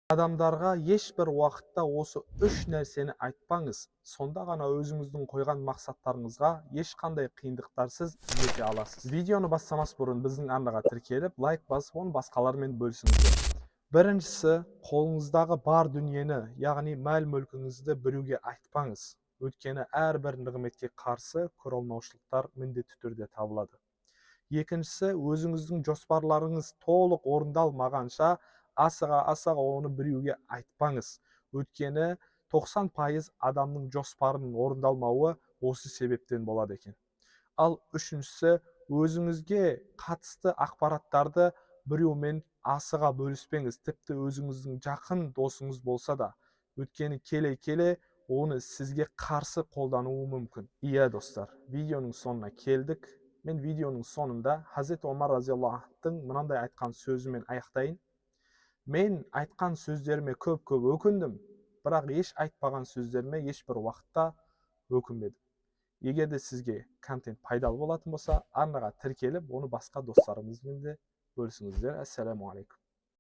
Адамдарға ешбір уақытта осы үш нәрсені айтпаңыз. Сонда ғана өзіңіздің қойған мақсаттарыңызға ешқандай қиындықтарсыз жете аласыз. Видеоны бастамас бұрын біздің арнаға тіркеліп, лайк басып, оны басқалармен бөлісіңіздер. Біріншісі: қолыңыздағы бар дүниені, яғни мәл мүлкіңізді біреуге айтпаңыз. Өйткені әрбір нығметке қарсы көре алмаушылықтар міндетті түрде табылады. Екіншісі: өзіңіздің жоспарларыңыз толық орындалмағанша, асыға асыға оны біреуге айтпаңыз. Өйткені 90% адамның жоспарының орындалмауы осы себептен болады екен. Ал үшіншісі: өзіңізге қатысты ақпараттарды біреумен асыға бөліспеңіз, тіпті өзіңіздің жақын досыңыз болса да. Өйткені келе келе оны сізге қарсы қолдануы мүмкін. Иә, достар, видеоның соңына келдік. Мен видеоның соңында Хазірет Омар разиаллаху анхтың мынандай айтқан сөзімен аяқтайын: «Мен айтқан сөздеріме көп-көп өкіндім, бірақ еш айтпаған сөздеріме ешбір уақытта өкінбедім». Егер де сізге контент пайдалы болатын болса, арнаға тіркеліп, оны басқа достарыңызбен де бөлісіңіздер. Ассаламу алейкум.